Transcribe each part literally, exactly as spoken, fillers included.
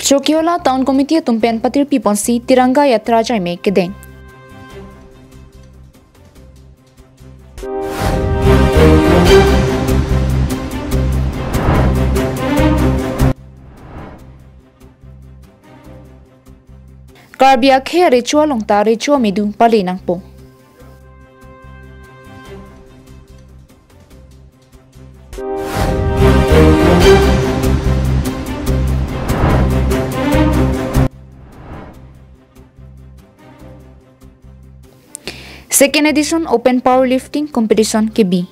Chokihola Town Committee atum pen patirpi ponsi Tiranga Yatra ajaimek kedeng. Karbi akhei arecho along ta recho amedu pale nangpo. Second edition Open Powerlifting Competition kebi.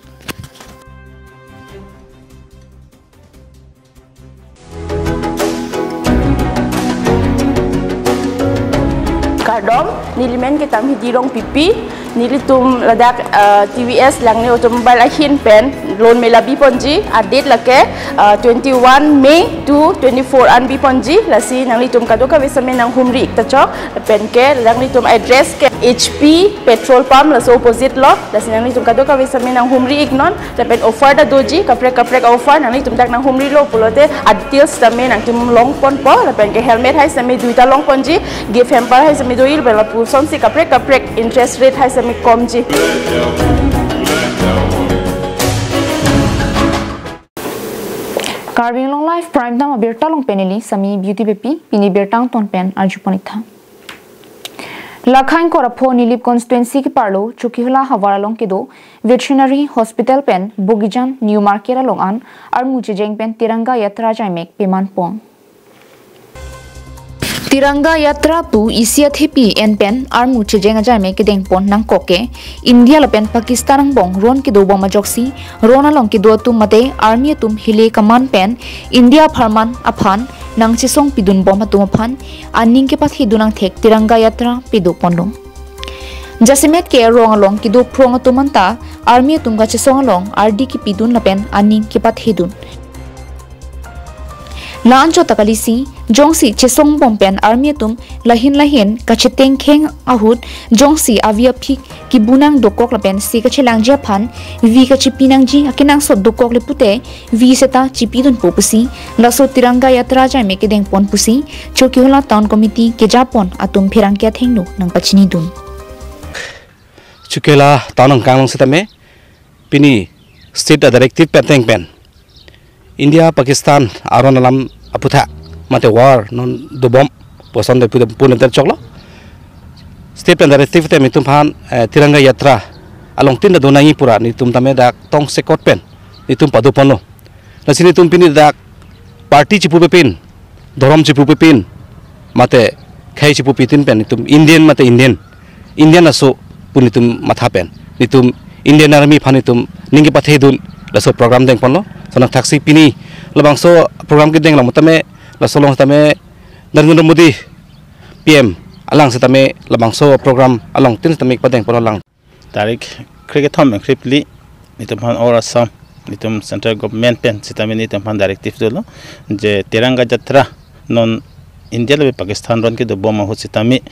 Kardom, neli men ke Tamhidi Rongpipi, nelitum ladak, eh, T V S Langne automobile ahin pen loan mela biponji, a-date lake, eh, twenty-one May to twenty-four an biponji, lasi nanglitum kadokave sitame nanghumri ik ta chok, pen ke nanglitum address ke H P petrol pump laso opposite lo, lasi nanglitum kadokave sitame nanghumri iknon, lapen offer ta doji, kaprek kaprek offer, nanglitum dak nanghumrilo pulote, a-details sitame nangtum longponpo, lapen ke helmet hai sitame duita longponji, gift hamper hai sitame do-il, lapen lapusonsi kaprek kaprek interest rate hai sitame komji. Karbi Anglong Live Prime Time abirta along pen neli Sami Beauty Beypi, pini birta angton pen arjupon iktha. Lakhain Korapho Nilip constituency keparlo Chokihola havar along kedo Veterinary Hospital pen Bogijan New Market along an armu chejeng pen Tiranga Yatra ajaimek pemanpon. Tiranga Yatra pu isi athepi en pen armu chejeng ajaimek kedengpon nangkok ke India lapen Pakistan angbong ron kedobom ajoksi ron along kedo atum mate army atum hile kaman pen India apharman aphan nangchesong pidunbom atum aphan aning kepathedun angthek Tiranga Yatra pedoponlo. Jasemet ke rong along kedo phrong atum anta army atum kachesong along ardi kepidun lapen aning kepathedun. La-anchot ta kalisi, jongsi chesongbom pen army atum lahin lahin kachetengkheng ahut, jongsi avi aphik kibunang dokok lapen si kachelangji aphan vi kachepi nangji akenangsot dokok le pute vi seta chipidunpo pusi, laso Tiranga Yatra ajaimek kedengpon pusi Chokihola Town Committee kejapon atum pherangke athengno nangpachinidun. Chokihola Town angkang along sitame pini state a-directive pen ateng pen India Pakistan aron alam aputhak mate war non dobom puson de pude pune ter choklo. State pen directive tame itum aphan, eh, Tiranga Yatra along tin da donangi pura nelitum tame dak tongsekot pen nelitum padoponlo. Lasi nelitum pini dak party chipupe pin, dhorom chipupe pin, mate khei chipupe tin pen nelitum Indian mate Indian, Indian aso pu nelitum matha pen nelitum Indian Army aphan nelitum ning kepathedun laso program dengponlo. Sonang thaksi pini labangso program kedeng along tame laso along tame Narendra Modi P M alang sitame labangso program along tin sitame padengponlo lang. Tarik krekethom pen krephli nelitum aphan All Assam nelitum central government pen sitame nelitum aphan directive dolo je Tiranga Yatra non India lapen Pakistan ron kedobom ahut sitame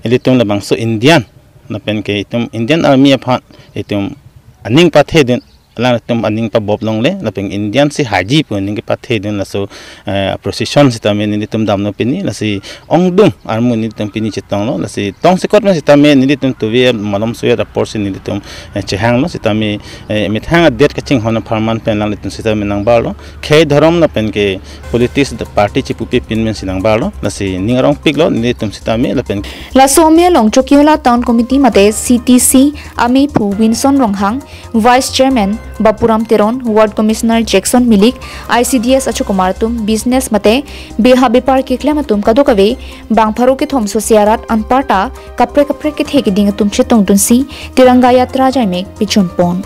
ilitum labangso Indian lapen ke itum Indian Army aphan itum aning pathedun, alangtum aning pabop longle lapen Indian si haji pu aning kepathedun laso, eh, procession sitame nelitum damlo pini, lasi ongdung armu nelitum pini chetonglo, lasi tongsekot pen sitame nelitum tuve malom suyat apor si nelitum, eh, chehanglo sitame, eh, methang a-date kachinghon apharman pen alanglitum sitame nangbarlo, khei dhorom lapen ke politics party chipupe pin pensi nangbarlo, lasi ning arongpiklo nelitum sitame lapen. Laso amei along Chokihola Town Committee mate C T C amei aphu Winson Ronghang, Vice Chairman Bapuram Teron, Ward Commissioner Jackson Milik, I C D S achokomar atum, business mate beha bepar keklem atum kadokave bang pharo kethom sosi arat anparta kaprek kaprek kethe keding atum chetongdunsi Tiranga Yatra ajaimek pechunpon.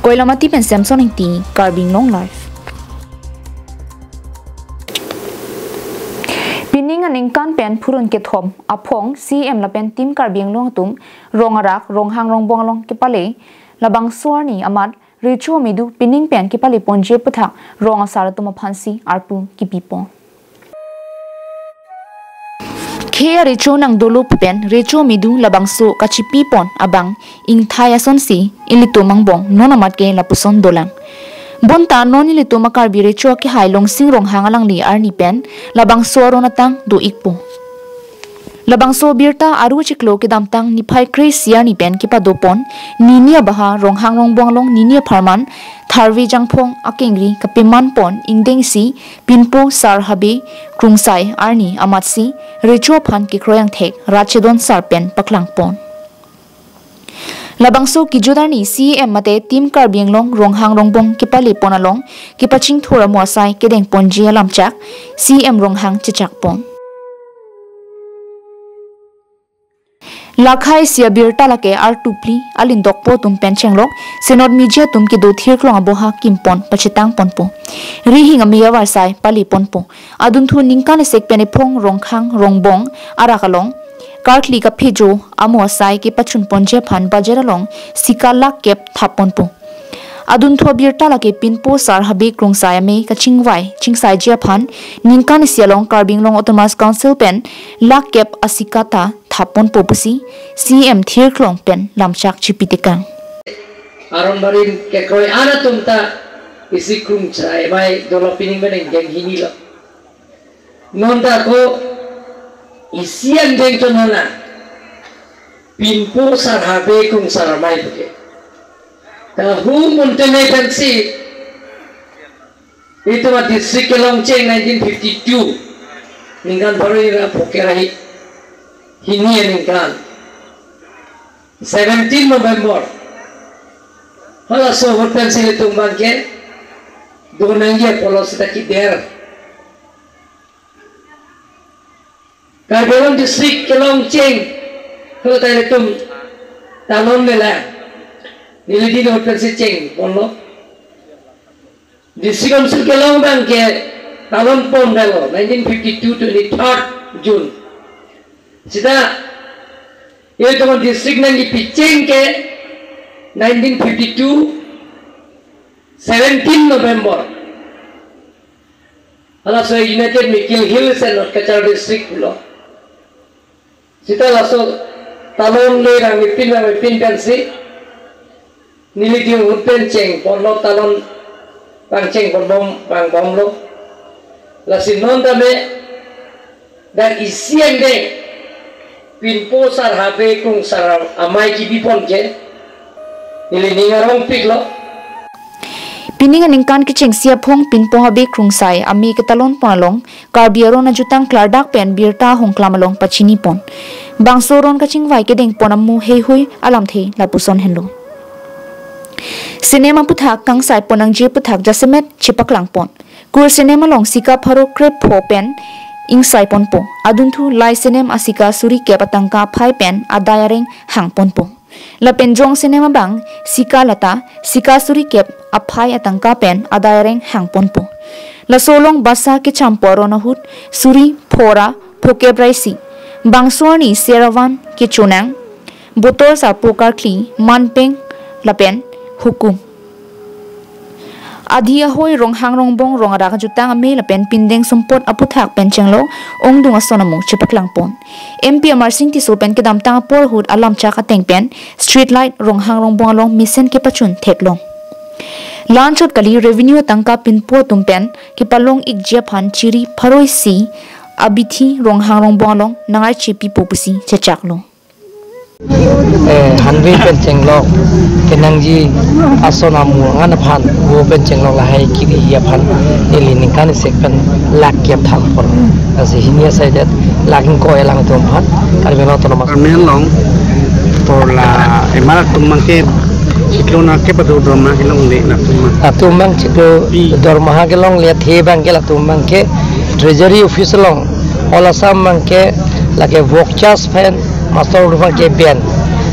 Koilamati pen Samson Ingti, Karbi Anglong Live. Pining aningkan pen phurun kethom aphong C M lapen Team Karbi Anglong atum rong arak, ronghang rongbong along kepale labangso arni amat recho amedu pining pen kepaleponji aputhak rong asar atum aphansi arpu kipipon. Khei arecho nangdolo pen recho amedu labangso kachipipon abang ingthai asonsi ilitum angbong non amat ke lapuson dolang. Bonta non nelitum a-Karbi Recho Kehai Longsing Ronghang alangli arni pen labangso aron atang do-ikpo. Labangso birta aru chiklo kedamtang niphai kre-isi arni pen kepadopon, nini abaha Ronghang Rongbong along nini apharman tharve jangphong akengri kapemanpon ingdeng isi Pinpo Sar Habe Krungsai arni amatsi recho aphan kekroi angthek rat chedon sar pen paklangpon. Labangso kejut arni C E M mate Team Karbi Anglong Ronghang Rongbong kepalepon along kepachingthur amo asai kedengponji alamchak C E M Ronghang chechakpon. Lakhai sia birta lake artupli alindokpo atum pen chenglok Senot Miji atum kedo thirklong aboha kimpon pachetangponpo. Rihing ame avarsai paleponpo. Adunthu ningkan isek pen ephong Ronghang Rongbong arak along karkli kaphejo amo asai kepachunponji aphan budget along sika lakh kep thapponpo. Adunthu abirta lake Pinpo Sar Habe Krungsai ame kachingvai chingsaiji aphan ningkan isi along Karbi Anglong Autonomous Council pen lakh kep asika ta thapponpo pusi C E M thirklong pen lamchak chipitekang. Aron barim kekroi an atum ta isi Krungsai amei dolo, pining pen ingdeng hini lo. Non ta ako isi angdeng chonana Pinpo Sar Habe Krungsai amei puke. Ta hu munte ne pensi itum a-district kelongcheng nineteen fifty-two ningkan pharo ira phoke ra hini aningkan seventeen November. Halaso ahut pensi ilitum abangke donangji apotlo seta kider. Karbi Anglong district kelongcheng halatai ilitum talon lelang. Neli din ahut pensi chengponlo. District Council kelong abangke talonpon dalo nineteen fifty-two twenty-third June. Seta ilitum district nangkepicheng ke nineteen fifty-two seventeen November. Halaso United Mikir Hills and North Cachar District pulo. Seta laso talon lerang mepin vang mepin pensi neli din ahut pen chengponlo, talon pangchengponbom vangbomlo. Lasi non tame dak isi angdeng Pinpo Sar Habe Krungsai amei kebipon ke neli ning arongpiklo. Pining aningkan kechengsi aphong Pinpo Habe Krungsai amei ketalonpon along Karbi aron ajutang klardak pen birta ahongklam along pachinipon. Bangso aron kachingvai kedengpon amo heihui alamthe lapuson henlo. Cinema aputhak kangsaipon nangji aputhak jasemet chepaklangpon. Kur cinema along sika pharo krepho pen ingsaiponpo. Adunthu lai cinema asika suri kep atangka aphai pen adai areng hangponpo. Lapen jong cinema abang sika lata sika suri kep aphai atangka pen adai areng hangponpo. Laso along basa kechampo aron ahut suri phora phokep ra isi. Bangso arni seravan kechonang, botol sarpo karkli, manpeng lapen hukum. Adi ahoi Ronghang Rongbong rong arak ajutang amei lapen pindeng sumpot aputhak pen chenglok ongdung ason amo chepaklangpon. M P Amarsing Tisso pen kedamtang apor ahut alamchak ateng pen street light Ronghang Rongbong along mesen kepachun theklong. La-anchot kali revenue atangka Pinpo atum pen kepalong-ikji aphan chiri pharo isi abithi Ronghang Rongbong along nangarchepipo pusi chechaklo. Eh, hanve pen chenglok kenangji ason amo angan aphan vo pen chenglok lahai kiri aphan neli ningkan isek pen lakh kep thapponlo. Lasi hini asai det lakh ingkoi alang atum aphan Karbi Anglong Autonomous Karbi Anglong por la emar atum abangke chiklo nangkep adu dormaha kelongle latum abang. Latum abang chiklo dormaha kelongle athe abangke latum abangke Treasury Office along, All Assam abangke lake work charge pen master roll abangke ben.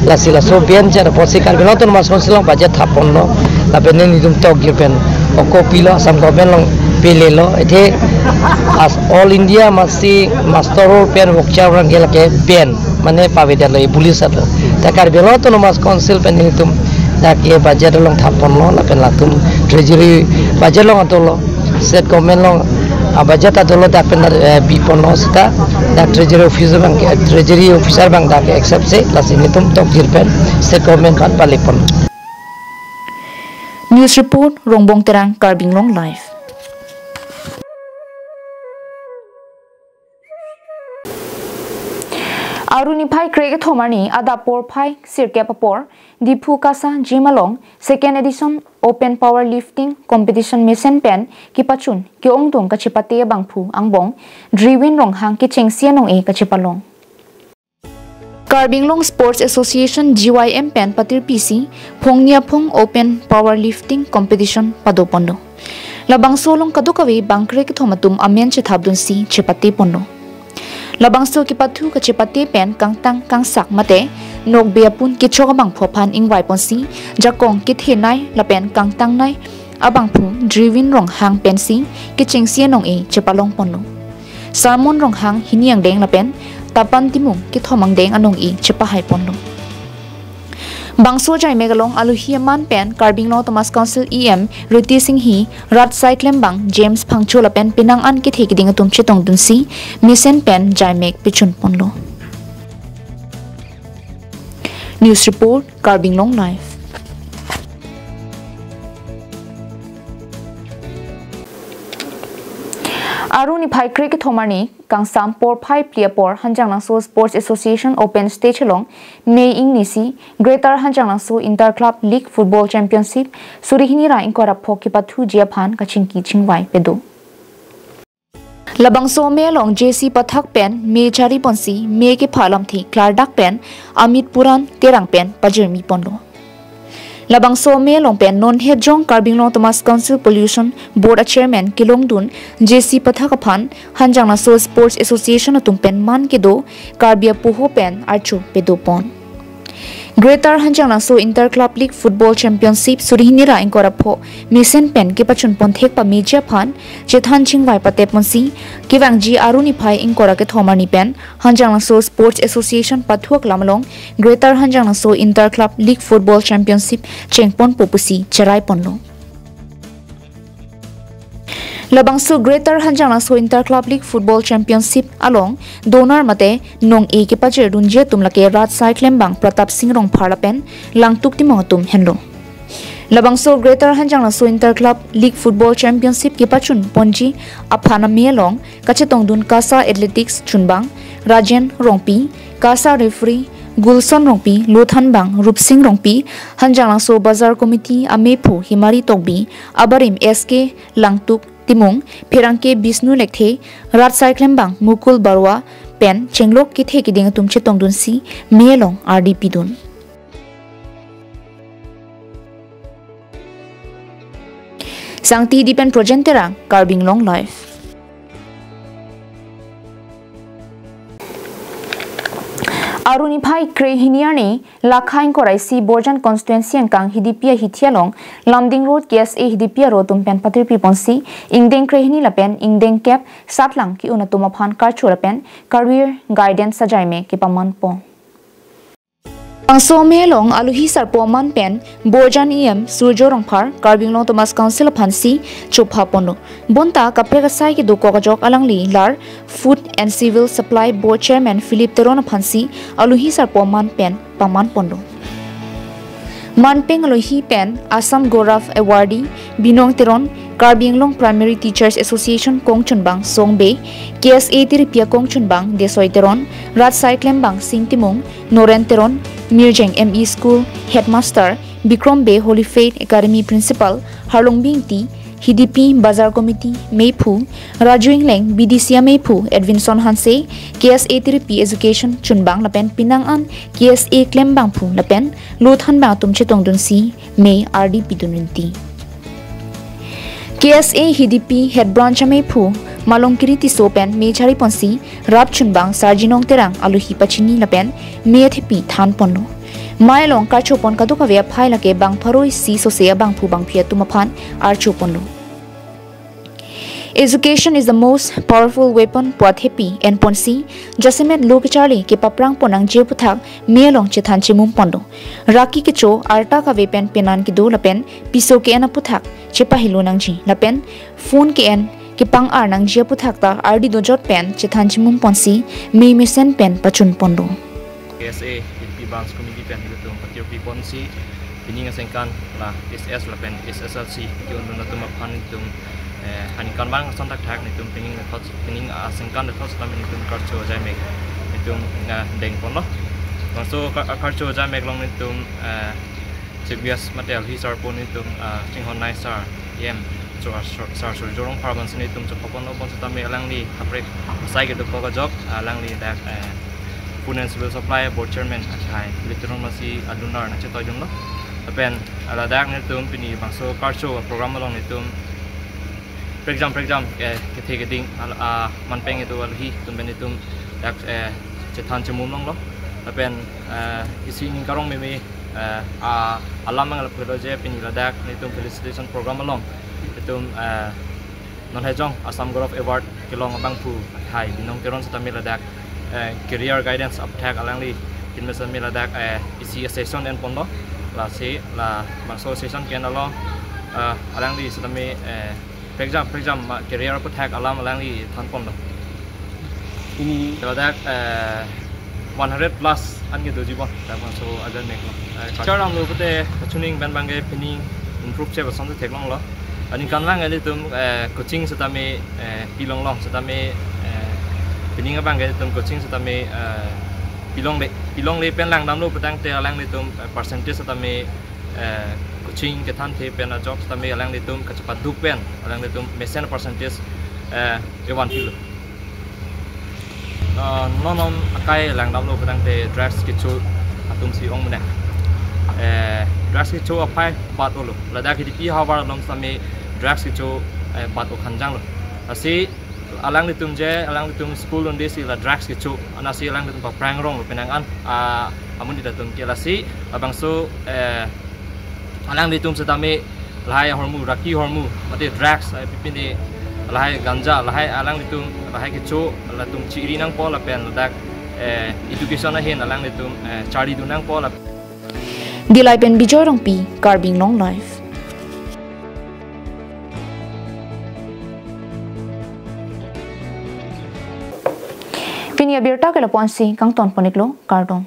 Lasi laso ben jar apotsi Karbi Anglong Autonomous Council along budget thapponlo. Lapen nelitum tokjir pen okopilo, Assam government along pelelo. Athe as All India amatsi master roll pen work charge abangke lake ben. Mane pavedetlo, abolish lo. Ta Karbi Anglong Autonomous Council pen nelitum dak ke budget along thapponlo, lapen latum Treasury budget along adolo, state government along, ah, budget adolo dak pen, eh, biponlo seta, dak Treasury Officer abang, eh, Treasury Officer abang dak accept si, lasi nelitum tokjir pen state government aphan palepon. News report, Rongbong Terang, Karbi Anglong Live. Aru niphai krekethom arni adap porphai sirkep apor, Diphu Kasa Gym along second edition Open Power Lifting Competition mesen pen kepachun ke-ongdung kachepate abangphu angbong Driwin Ronghang kechengsi anong-e kachepalong. Karbi Anglong Sports Association, G Y M pen patirpisi phongni aphong Open Power Lifting Competition padoponlo. Labangso along kadokave bang krekethom atum amen chethapdunsi chepateponlo. Labangso kepathu kachepate pen kangtang kangsak mate nokbe apun kechok abangphu aphan ingvaiponsi jakong kethenei lapen kangtangnei abangphu Driwin Ronghang pensi kechengsi anong-e chepalongponlo. Sarmon Ronghang hini angdeng lapen Tapan Timung kethom angdeng anong-e chepahaiponlo. Bangso ajaimek along alohi aman pen Karbi Anglong Autonomous Council E M Ritesh Enghi, rat asai klembang James Phangcho lapen penang an kethe keding atum chetongdunsi mesen pen ajaimek pechunponlo. News report, Karbi Anglong Live. Aru niphai krekethom arni kangsam porphai phli apor Hanjanglangso Sports Association Open Stage along May ingnisi Greater Hanjanglangso Inter Club League Football Championship suri hini ra ingkoi ra pho kepathuji aphan kachingki chingvai pado. Labangso amei along jersey pathak pen mei chariponsi mei kepha alamthe klardak pen Amit Puran Terang pen pajirmiponlo. Labangso amei along pen non hetjong Karbi Anglong Autonomous Council Pollution Board a Chairman kelongdun jersey pathak aphan Hanjanglangso Sports Association atum pen man kedo Karbi apoho pen archo pedopon. Greater Hanjanglangso Inter Club League Football Championship suri hini ra ingkoi ra pho mesen pen kepachunpon thek pameji aphan chethan chingvai pateponsi kevangji aru niphai ingkoi ra kethom arni pen Hanjanglangso Sports Association pathu aklam along Greater Hanjanglangso Inter Club League Football Championship chengponpo pusi cheraiponlo. Labangso Greater Hanjanglangso Inter Club League Football Championship along donor mate nong-e kepajirdunji atum lake rat asai klembang Pratap Singh Rongphar lapen Langtuk Timung atum henlo. Labangso Greater Hanjanglangso Inter Club League Football Championship kepachunponji aphan amei along kachetongdun Kasa Athletics chunbang Rajen Rongpi, Kasa referee Gulson Rongpi, lothanbang Rupsing Rongpi, Hanjanglangso Bazar Committee ameiphu Himari Tokbi, abarim S K Langtuk Timung, pherangke Bisnu Lekthe, rat asai klembang Mukul Barua pen chenglok kethe keding atum chetongdunsi mei along ardi pidun. Sangti Hidi pen Projen Terang, Karbi Anglong Live. Aru niphai krehini arni lakha ingkoi ra isi Borjan constituency angkang Hidipi ahithi along Lumding Road K S A Hidipi aro atum pen patirpiponsi ingdeng krehini lapen ingdeng kep satlang ke-un atum aphan karcho lapen career guidance ajaimek kepamanpon. Bangso amei along alohi sarpo aman pen Borjan E M Surjo Rongphar, Karbi Anglong Autonomous Council aphansi chophaponlo. Bonta kaprek asai kedokok ajok alangli lar Food and Civil Supply Board Chairman Philip Teron aphansi alohi sarpo aman pen pamanponlo. Manpeng alohi pen Assam Gaurav Awardee Binong Teron, Karbi Anglong Primary Teachers Association kongchunbang Song Bey, K S A tiripi akongchunbang Desoi Teron, rat asai klembang Sing Timung, Noren Teron, Mirjeng M E School Headmaster, Bikrom Bey Holy Faith Academy Principal, Harlongbi Ingti, Hidipi Bazar Committee meiphu, Raju Ingleng, B D C ameiphu, Edwinson Hanse, K S A tiripi Education chunbang lapen penang an K S A klembangphu lapen lothanbang atum chetongdunsi mei ardi pidun rinti. K S A Hidipi Head Branch ameiphu Malongkiri Tisso pen mei chariponsi rap chunbang Sarjinong Terang alohi pachini lapen mei athepi thanponlo. Mei along karchopon kadokave aphai lake bang pharo isi sose abangphu bangphi atum aphan archoponlo. Education is the most powerful weapon pu athepi enponsi jasemet lo kecharli kepaprangpon nangji aputhak mei along chethan chemumponlo. Raki kecho arta kave pen penan kedo lapen piso ke-en aputhak chepahelo nangji lapen phone ke-en kepang-ar nangji aputhak ta ardi dojot pen chethan chemumponsi mei mesen pen pachunponlo. K S A Hidipi Branch Committee pen ilitum patiopi ponsi Pining aningkan la H S lapen H S L C ke-un atum aphan nelitum, eh, aningkanvang ason thakthak nelitum pining method, pining aningkan method sitame nelitum karcho ajai mek nelitum, eh, dengponlo. Laso ka-, karcho ajai mek along nelitum, eh, Chief Guest mate alhi sar pu nelitum, eh, chinghon nai sar, E M, Sar, Sar, Sar Surjya Rongphar abangsi nelitum chokponlo, bonsitame alangli kaprek asai kedokok ajok, alangli dak, eh, Food and Civil Supply Board Chairman akhai Teron Masi adunar nangchetoidunlo. Lapen ladak nelitum pini bangso karcho program along nelitum prekjam prekjam, eh, kethe keding al-, ah, manpeng itum alhi atum pen nelitum dak, eh, chethan chemum longlo. Lapen, eh, isi ning karong meme, eh, a, alam ang lapulo je pini ladak nelitum felicitation program along nelitum, eh, non hejong Assam Gaurav Award kelong abangphu akhai Binong Teron sitame ladak, eh, career guidance aputhak alangli tin mesen me ladak, eh, isi session enponlo. Lasi labangso session ke-en along, eh, alangli sitame, eh, prekjam prekjam ma career aputhak alam alangli thanponlo. Ini ladak, eh, one hundred plus an kedoji bon dak bangso ajai mek along. Eh, kachar damlo pute kachining pen abangke pining improve che ba ason theklonglo. Aningkanvang ilitum, eh, coaching sitame, eh, pilonglong sitame, eh, pining abangke ilitum coaching sitame, eh, pilongle, pilongle pen langdamlo putangte alanglitum, eh, percentage sitame, eh, coaching kethanthe pen ajok sitame alanglitum kachepaduk pen alanglitum mesen percentage, eh, evan pilo. Ah, non non akai langdamlo putangte drugs kecho atumsi ong mene. Eh, drugs kecho aphai bat olo. Ladak Hidipi havar along sitame drugs kecho, eh, bat o khanjanglo. Lasi alanglitum je, alanglitum school un-edetsi la drugs kecho, anasi alanglitum paphrang ronglo penang an, ah, amonit atum ke. Lasi labangso, eh, alanglitum sitame lahai ahormu, raki ahormu, mate drugs, eh, pipine lahai ganja, lahai alanglitum, lahai kecho, latum chiri nangpo lapen ladak, eh, education ahin alanglitum, eh, charlidun nangpo lap- Dilai pen Bijoy Rongpi, Karbi Anglong Live. Pini abirta ke lapu-ansi kangton pon-iklo, kardom.